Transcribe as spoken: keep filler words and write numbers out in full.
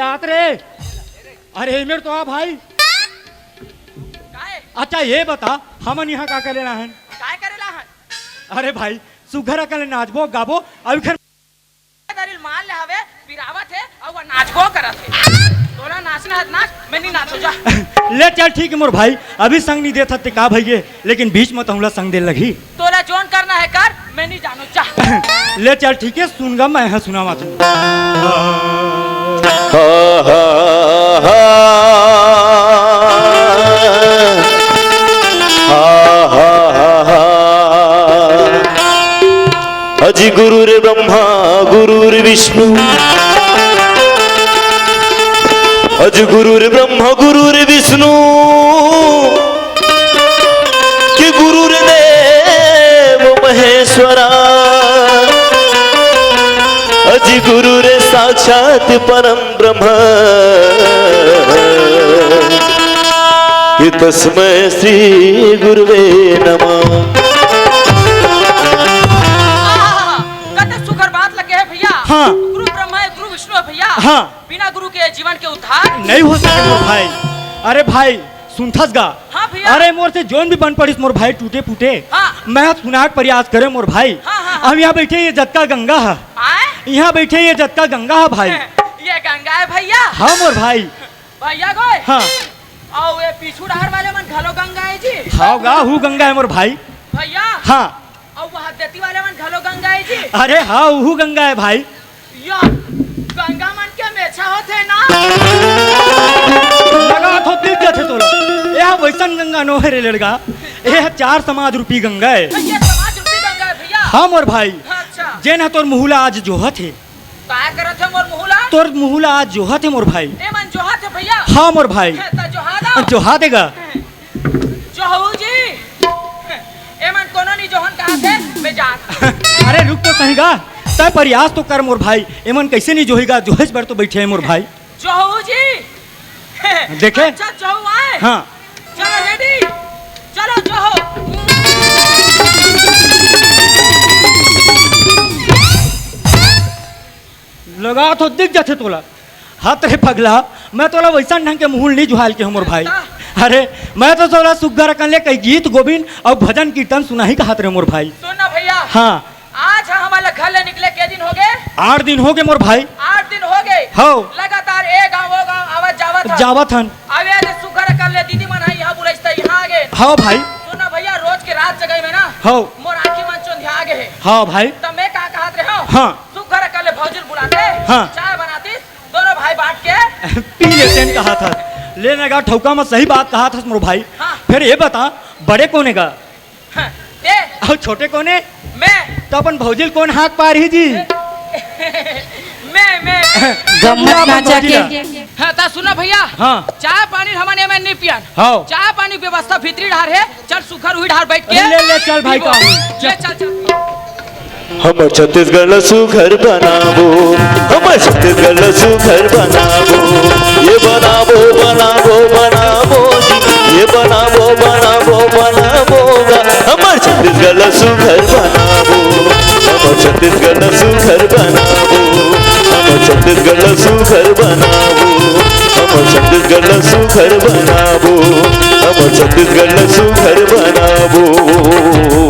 बात रे। अरे, एमेर तो आ भाई। काय? अच्छा, ये बता, हमन यहाँ का करे ला हन? काय करे ला हन? अरे भाई, सुघर अकन ले नाचबो, गाबो, अउ एखर दरिल मान ले हवे, पिरावत हे, अउ वो नाचबो करत हे। तोला नाचना हे त नाच, मैं नहीं नाचो, जा। ले चल, ठीक है मोर भाई, अभी संग नहीं देथस ते का भइगे, लेकिन बीच में तहुला संग दे लगही। तोला जोन करना हे कर, मैं नहीं जानों, जा। ले चल, ठीक है, सुन गा, मैं हा सुनावत हूँ। हा, हा, हा। हा, हा, हा, हा। अजि गुरुर्ब्रह्मा गुरुर्विष्णु, अजि गुरुर्ब्रह्मा गुरुर्विष्णु, कि गुरुर्देव महेश्वरा, अजि गुरुर्साक्षात् परं ब्रह्म, कि तस्मै श्री गुरुवे नमः। आहा, कते सुघर बात लगे हे भैया। हाँ। गुरु ब्रह्मा हे, गुरु विष्णु हे भैया। हाँ। बिना गुरु के जीवन के उद्धार नहीं हो सके मोर भाई। अरे भाई, सुनथस गा? हाँ भैया। अरे मोर से जोन भी बन पड़िस मोर भाई टूटे फूटे। हाँ। मैं सुनाय के प्रयास करे मोर भाई। हाँ, हाँ, हाँ। अब यहाँ बैठे ये जतका गंगा हे। आय? यहाँ बैठे ये जतका गंगा हे भाई। ये गंगा हे भैया? हाँ मोर भाई। भैया गोय? हाँ। अउ ये पीछू डहर वाले मन घलो गंगा हे जी? हाँ गा, हू गंगा हे मोर भाई। भैया? हाँ। अउ वो हदेती वाले मन घलो गंगा हे जी? अरे हाँ, उहू गंगा हे भाई। या, गंगा मन के मेछा होथे ना? लगात हो दिख जाथे तोला। ये वैसन गंगा नो हे रे लड़का। ये चार समाज रूपी गंगा हे। ये समाज रूपी गंगा हे भैया? हाँ मोर भाई। अच्छा। जेन ह तोर मुहूला आज जोहत हे। काय करत हे मोर मुहूला? तोर मुहूला आज जोहत हे मोर भाई। ए मन जोहत हे भैया? हाँ मोर भाई। हे, त जोहा दो। जोहा दे गा। जोहू जी, ए मन कोनो नहीं जोहन कहत हे, मैं जात। अरे रुक तो सही गा, तैं प्रयास तो कर मोर भाई, ए मन कैसे नहीं जोही गा, जोहेच बर तो बैठे हे मोर भाई। जोहू जी। देखे? अच्छा जोहू आय। हाँ। चलो रेडी, चलो जोहू। लगात हो दिख जाथे तोला। हत रे पगला, मैं तोला वैसन ढंग के मुहूल नहीं जोहाय के हूँ मोर भाई। अरे, मैं तो तोला सुघर अकन ले कई गीत गोविंद अउ भजन कीर्तन सुनाही कहत रहे मोर भाई। सुन ना भैया। हाँ। आज ह हमन ला घर ले निकले के दिन हो गे? आठ दिन हो गे मोर भाई। आठ दिन हो गे? हव। लगातार ए गाँव ओ गाँव आवत जावत हन। जावत हन। अबे अरे सुघर अकन ले दीदी मन ह यहाँ बुलाइस त यहाँ आ गे। हव भाई। सुन ना भैया, रोज के रात जगई में ना हव। मोर आँखी मन चोंधिया गे हे। हव भाई। त मैं का कहत रहे हूँ? हाँ। सुघर अकन ले भौजी ल बुलाते, हाँ। चाय बनाती, दोनों भाई बांट के पी लेतेन कहत हस। ले ना गा, ठौका म सही बात कहत हस मोर भाई। हाँ। फेर ये बता, बड़े कोन हे गा? हाँ, ते? अउ छोटे कोन हे? मैं। त अपन भौजी ल कोन हांक पारही जी? मैं, मैं। गम्मत ना भौजी ला। हाँ, त सुन ना भैया। हाँ। चाय पानी हमन एमे नहीं पियन। हाँ। चाय पानी व्यवस्था भीतरी डहर हे। चल सुघर उही डहर बैठ के। अरे ले, ले, चल भाई, पीबो। का होई? ले, चल, चल। हमर छत्तीसगढ़ ला सुघर बनाबो, हमर छत्तीसगढ़ ला सुघर बनाबो। ये बनाबो, बनाबो, बनाबो जी, ये बनाबो, बनाबो, बनाबो गा। हमर छत्तीसगढ़ ला सुघर बनाबो, हमर छत्तीसगढ़ ला सुघर बनाबो, हमर छत्तीसगढ़ ला सुघर बनाबो, हमर छत्तीसगढ़ ला सुघर बनाबो, हमर छत्तीसगढ़ ला सुघर बनाबो।